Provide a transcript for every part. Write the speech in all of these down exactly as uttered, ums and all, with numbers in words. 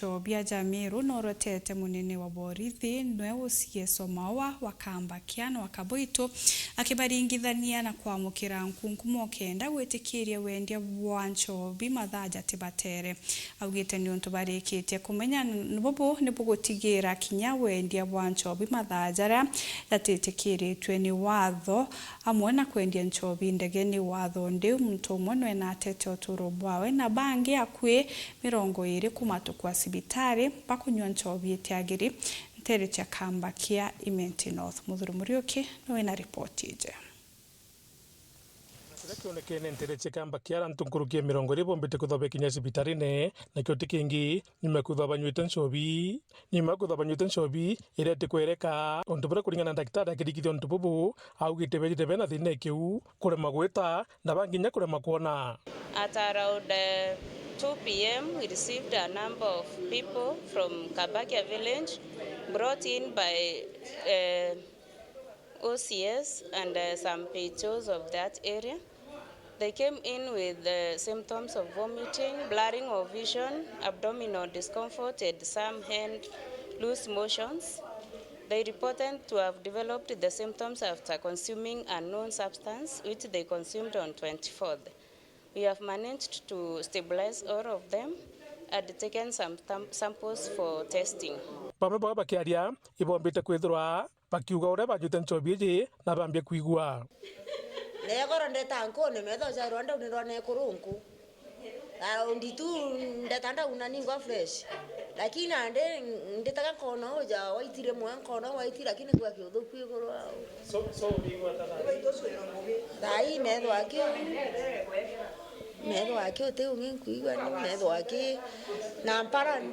Nchobi aja Meru norotete munene wa borithi nwe O C S o Maua wa Kambakia na wa Kaboito, akibaringithania na kwamukira nkunkumo kenda gwitikiria wendia bwa nchobi mathaa jatibatere. Augite niuntu barikitie kumenya n-, bubu nibugutigira kinya wendia bwa nchobi mathaa jaria jatitikiritue ni watho, amwe na kwendia nchobi ndege ni watho. Ndiu muntu umwe nwe natete uturo bwawe na bangi akui mirongo iri kumatukwa cibitari bakunywa nchobi itiagiri ntere cia Kambakia Imenti North. Muthuri Muriuki niwe na ripoti iji. Kiria kionekene ntere cia Kambakia, antu nkuruki ya mirongo iri bombite kwithwa bekinya cibitarine, nakio ti kingi, nyuma ya kwithwa banywite nchobi. Nyuma ya kwithwa banywite nchobi iria itikwereka, untu buria kuringana na ndagitari akirikithia untu bubu, augite bejite bena thina ikiu, kurema gwita, na bangi kinya kurema kwona. At around, uh, two p m, we received a number of people from Kabakia village brought in by, uh, O C S and, uh, some P H Os of that area. They came in with, uh, symptoms of vomiting, blurring of vision, abdominal discomfort, and some hand loose motions. They reported to have developed the symptoms after consuming unknown substance, which they consumed on twenty-fourth. We have managed to stabilize all of them and taken some tam-, samples for testing. Bamwe bao bakiaria, ibombite kwithirwa bakiuga uria banywite nchobi iji na bambia kwigua. Negoro ndeta nkuni, metho jarwa ndaunirwa na ikurunku. Raundi tu ndeta ndauna ningwa fresh. Lakini nandi nditaga nkona uja waitire mwe, nkona waiti, lakini kwa kiuthuku iguru au. So, so, wigua ta thaa ii? Thaa ii metho aki, metho aki uti ungi nkuigua ni metho aki na mpara ni.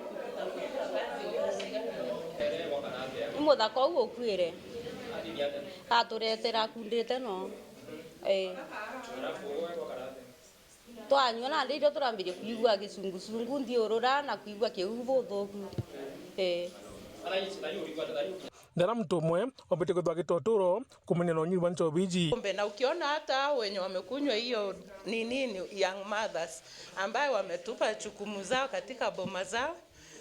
Ni muthaka uu ukuire. Aturetera akundite no. Ii. Twanyua nandi irio turambirie kwigua gisungusungu nthiurura na kwigua kiu buthuku. Ii. Ndera muntu umwe ombite kwithwa agita uturo kumenya na unyui bwa nchobi iji. Pombe, na ukiona hata hao wenye wamekunywa hiyo ni nini, young mothers ambaye wametupa jukumu zao katika boma zao.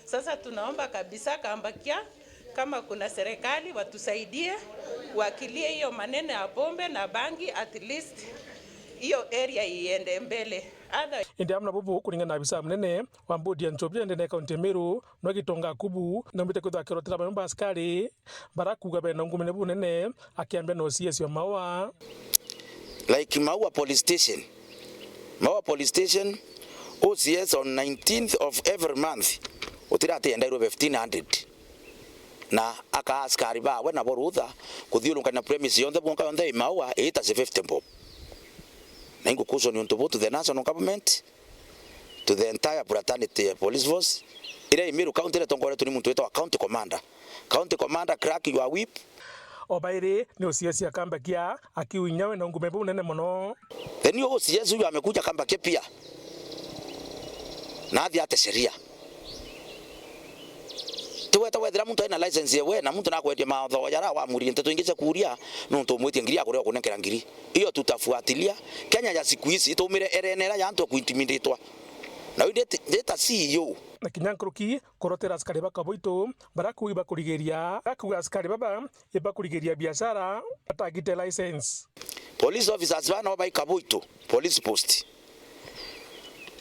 Sasa tunaomba kabisa Kambakia, kama kuna serikali watusaidie, wakilie hiyo maneno ya pombe na bangi, at least hiyo area iende mbele. Other- Indi amwe na bubu, kuringana na abisa munene wa mbodi ya nchobi ya ndene ya kaunti ya Meru, nwe Gitonga Akubu, naumbite kwithwa akirotera bamwe ba askari bara kuuga bena ungumene bunene, akiambia na O C S wa Maua. Like Maua Police Station. Maua Police Station, O C S on nineteenth of every month, utira ati endairwe fifteen hundred. Na akaa askari bawe nabo rutha kuthiurungania premise yonthe bwonka yonthe i Maua, ita ci fifty bob. Na ingukushoni untu buu to the national government, to the entire fraternity ya police force, iria i Meru County iria itongoretwe ni muntu witagwa County Commander. County Commander, crack your whip. O bairi ni O C S a Kambakia, akiuga inya we na ungume bunene mono. The new O C S huyu amekuja Kambakia pia na athiate sheria. Tiweta wethira muntu aina license yewe na muntu nakwendia mathoo jara wamuririe nteto ingi cia kuria, nuntu umwitie ngiri akuria ukunenkera ngiri. Iyo tutafuatilia. Kenya ya siku hizi itaumire erene ira ya antu kuintimidatwa. Na uyu ndita C E O. Na kinya nkuruki kurotera askari ba Kaboito bara kuuga ibakurigiria, bara kuuga askari baba ibakurigiria biashara batagite license. Police officers bana bai Kaboito police post.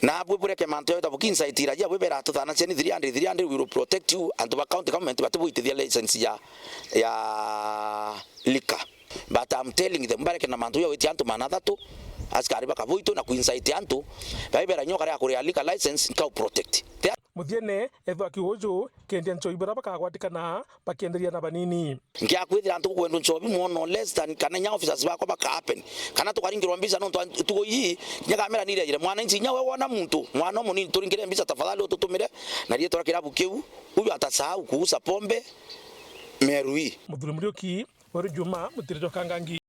Na bwe bureke mantu ya wita bukinsaitira ya bwe bera tuthana ciani three hundred, three hundred, we will protect you, antu ba county government batibuitithia license ya, ya liquor. But I'm telling them, bareke na mantu ya witi antu maana athatu, askari ba Kaboito na kuincite antu, baibera nyoka ya kuria liquor license, nkau protect. They are Muthiene, ethwa kiuju, kendia nchoi bara bakagwatikana, bakienderia na banini. Nkia kwithira antu gukwendwa nchobi mono less than kana inya officers bakwa baka happen. Kana tukaringirwa mbica nontu an-, tugo ii, kinya kamera ni irejire. Mwananchi inya we wona muntu, mwana umunini turingire mbica tafadhali ututumire na rietwa ria kirabu kiu, uyu atasahau kuuza pombe Meru ii. Muthuri Muriuki, Weru Juma, Mutiri jwa Kangangi.